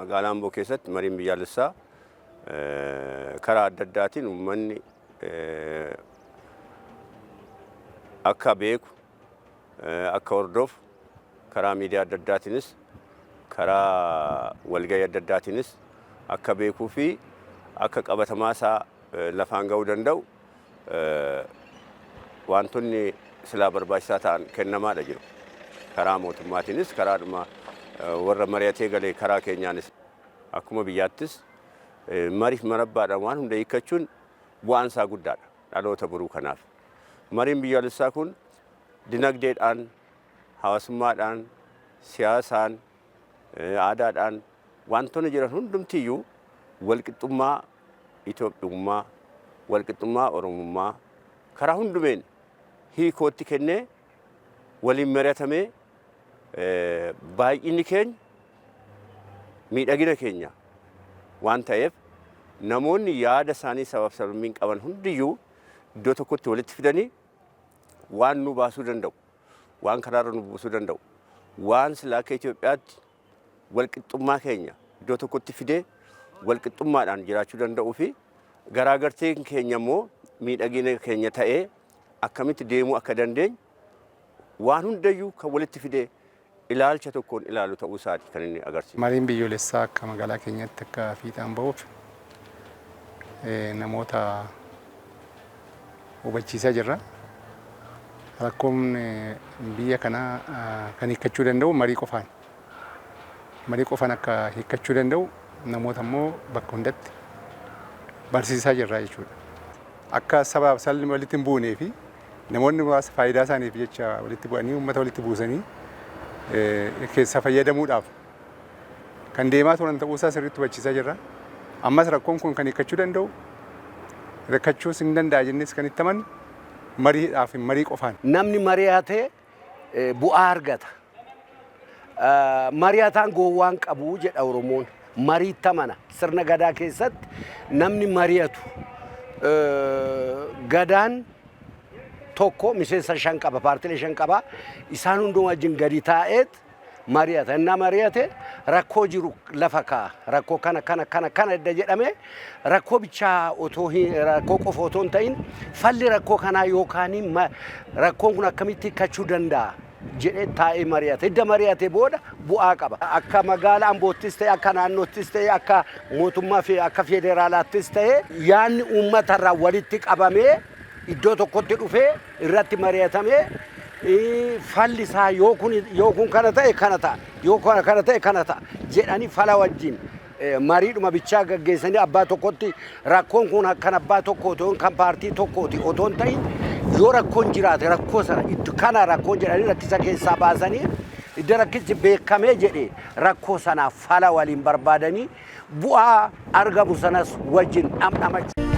Magaalaa Amboo keessatti mariin biyyaalessaa karaa adda addaatiin uummanni akka beeku, akka hordofu, karaa miidiyaa adda addaatiinis, karaa walgahii adda addaatiinis akka beekuu fi akka qabatamaa isaa lafaan ga'uu danda'u wantoonni silaa barbaachisaa ta'an kennamaadha jiru. Karaa mootummaatiinis, karaadhuma warra mari'atee galee karaa keenyaanis, akkuma biyyaattis mariif marabbaadhaan waan hunda hiikkachuun bu'aan isaa guddaadha dhaloota boruu kanaaf. Mariin biyyaalessaa kun dinagdeedhaan, hawaasummaadhaan, siyaasaan, aadaadhaan wantoonni jiran hundumtiyyuu walqixxummaa Itoophiyummaa, walqixxummaa Oromummaa karaa hundumeen hiikootti kennee waliin mari'atamee, baay'inni keenya miidhagina keenya waan ta'eef, namoonni yaada isaanii sabab sablammiin qaban hundiyyuu iddoo tokkotti walitti fidanii waan nu baasuu danda'u, waan karaarra nu buusuu danda'u, waan sila akka Itoophiyaatti walqixxummaa keenya iddoo tokkotti fidee walqixxummaadhaan jiraachuu danda'uu fi garaagarteen keenya immoo miidhagina keenya ta'ee akkamitti deemuu akka dandeenyu waan hundayyuu kan walitti fidee ilaalcha tokkoon ilaalu ta'uu isaati kan inni agarsiisu. Mariin biyyoolessaa akka magaalaa keenyatti akka fiixaan ba'uuf namoota hubachiisaa jirra. Rakkoon biyya kanaa kan hiikkachuu danda'u marii qofaan. Marii qofaan akka hiikkachuu danda'u namoota immoo bakka hundatti barsiisaa jirra jechuudha. Akka sabaaf sabni walitti hin buunee fi namoonni muraasa faayidaa isaaniif jecha walitti bu'anii uummata walitti buusanii keessa fayyadamuudhaaf kan deemaa turan ta'uusaa sirriitti hubachiisaa jirra. Ammas rakkoon kun kan hiikkachuu danda'u, rakkachuus hin danda'a jennees kan itti amannu, mariidhaaf marii qofaan. Namni mari'atee bu'aa argata. Mari'ataan gowwaan qabu jedha Oromoon. Mariitti amana. Sirna gadaa keessatti namni mari'atu, gadaan tokko miseensa shan qaba, paartilee shan qaba. Isaan hunduma wajjin gadi taa'eet mari'ata. Innaa mari'ate rakkoo jiru lafa kaa'a. Rakkoo kana kana kana kana edda jedhame, rakkoo bichaa otoo rakkoo qofa otoo hin ta'in, falli rakkoo kanaa yookaan rakkoon kun akkamitti hiikkachuu danda'a jedhee taa'ee mari'ate. Edda mari'ate booda bu'aa qaba. Akka magaala Amboottis ta'e, akka naannoottis ta'e, akka mootummaa fi akka federaalaattis ta'e, yaadni uummatarraa walitti qabamee iddoo tokkotti dhufee irratti mari'atamee, falli isaa yoo kun kana ta'e kana ta'a, yoo kana kana ta'e kana ta'a jedhanii fala wajjin mariidhuma bichaa gaggeessanii, abbaa tokkotti rakkoon kun kan abbaa tokkooti yookiin kan paartii tokkooti otoo hin ta'in, yoo rakkoon jiraate rakkoo sana iddo kana rakkoon jedhanii rakkisa keessaa baasanii, idda rakkichi beekamee jedhe rakkoo sanaaf fala waliin barbaadanii bu'aa argamu sanas wajjin dhamdhamachuu.